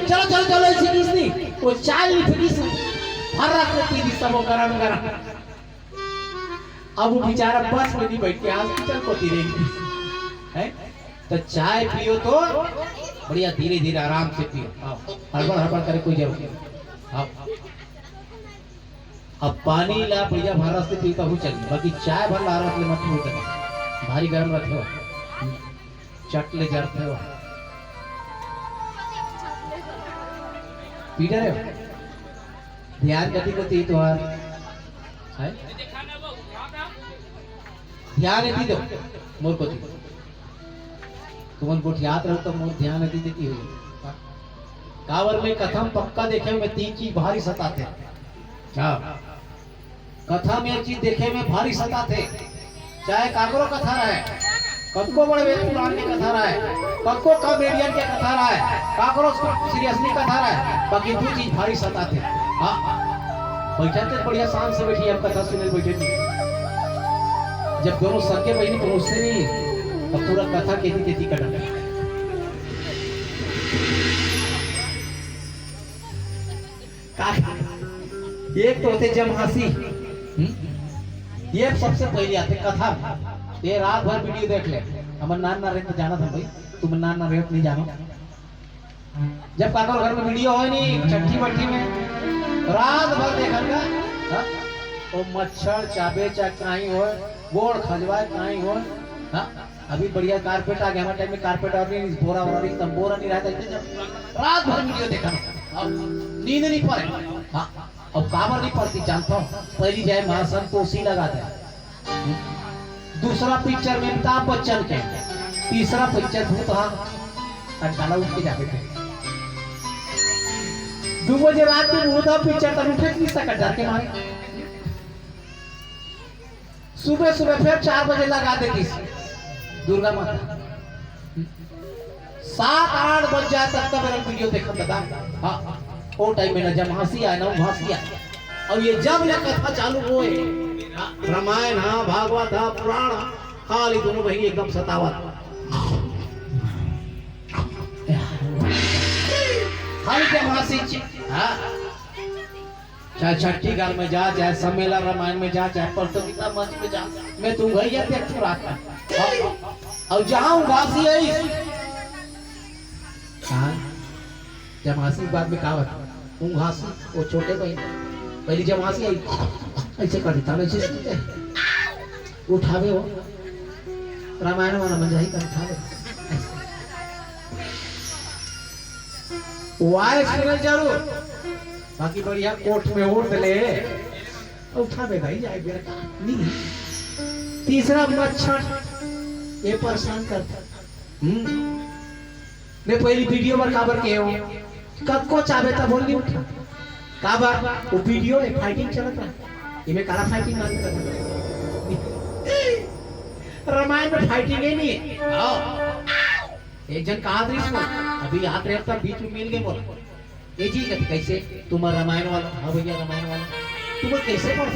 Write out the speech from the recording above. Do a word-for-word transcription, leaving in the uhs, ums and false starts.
चलो चलो चलो, ऐसी किस नहीं, वो चाय नहीं फेंकी सी, हर रात में पी दी सब, वो गरम गरम। अब वो बेचारा बस में नहीं बैठ के हॉस्पिटल को दी रही, है? तो चाय पियो तो बढ़िया, धीरे धीरे आराम से पियो। हाँ, हड़बड़ हड़बड़ करे कोई जरूरत नहीं। हाँ। अब पानी ला बढ़िया भर रस से पीता हूँ चल, बाकी चाय भर ला रस ले मत पीता, भारी गरम रखे हो, चट ले जरते हो। पी डरे हो? ध्यान कति को ती तुहार है? ध्यान एती दो, मोर को ती। तुमन गोठियात रहो तो मोर ध्यान एती देती हुई। काबर मैं कथा म पक्का देखे, मैं तीन चीज भारी सताते। हाँ। कथा में एक चीज देखे में भारी सताथे, चाहे काकरो कथा रहे, कतको बड़े वेद पुराण के कथा रहे, कतको कॉमेडियन के कथा रहे, काकरो सीरियसली कथा रहे, बाकी दू चीज भारी सताथे। हाँ, बैठा थे बढ़िया शांत से बैठी, हम कथा सुने बैठे थे। जब दोनों सगे बहिनी पहुंचते नहीं, तब पूरा कथा केती केती कटा। का, एक तो होथे जमहासी, हम्म? ये सबसे पहले आथे कथा। ये रात भर वीडियो देख ले। हमर नान ना रहे तो जानत हन भाई, तुम नान ना रहे तो नहीं जानो। जब काकर घर में वीडियो होय नहीं, छठी मट्ठी में, रात भर देखन का, हाँ? वो मच्छर चाबे चाहे काई होय, गोड़ खजवाए काई होय, हाँ? अभी बढ़िया कारपेट आ गया, हमारे टाइम में कारपेट और नहीं, बोरा वोरा नहीं, तंबोरा नहीं रहता, इतने जब रात भर वीडियो देखा ना, अब नींद नहीं पड़े। हाँ, अब काबर नहीं पड़ती जानता हूँ, पहली जाए महासंतोषी लगा दे, दूसरा पिक्चर में अमिताभ बच्चन के, तीसरा पिक्चर भूत हाँ, अड्डाला उठ के जाते थे। दो बजे रात में भूत हाँ पिक्चर तक उठे नहीं सका डर के मारे। सुबह सुबह फिर चार बजे लगा देती दुर्गा माता। सात आठ बज जाए तब तक मेरा वीडियो देखत दादा। हाँ, वो टाइम में ना जमहासी आए ना उघासी आए। और ये जब ले कथा चालू होए, हाँ, रामायण हाँ, भागवत हाँ, पुराण हाँ, खाली दोनों बहिनी एकदम सतावत। खाली जमहासी च-, हाँ। चाहे छठी घर में जा, चाहे सम्मेलन रामायण में जा, चाहे प्रतियोगिता मंच में जा, मैं तो वही देख रहा था। और, और जहाँ उघासी आई, हाँ, जमहासी के बाद में का होता? उघासी, वो छोटे भाई, पहली जमहासी आई, ऐसे कर देता, ऐसे सुनते हैं। उठावे हो, रामायण वाला मन जाही कर उठावे। वाय सुनल जरूर, बाकी बढ़िया कोर्ट में ओढ़ ले, उठावे भाई जाए बेटा। नहीं। तीसरा मच्छर, ये परेशान करता। हम्म। मैं पहली वीडियो बर काबर के हूँ, कतको चाबे तब बोल नहीं उठा। काबर? वो वीडियो है, फाइटिंग चलत रहा। ये मैं काला फाइटिंग मांग कर रामायण में फाइटिंग है नहीं है। हाँ। एक जन कहा रही इसको, अभी याद रहे तब बीच में मिल गए बोल। ये जी कहते, "कैसे? तुम रामायण वाला?" "हाँ भैया, रामायण वाला।" "तुम कैसे पढ़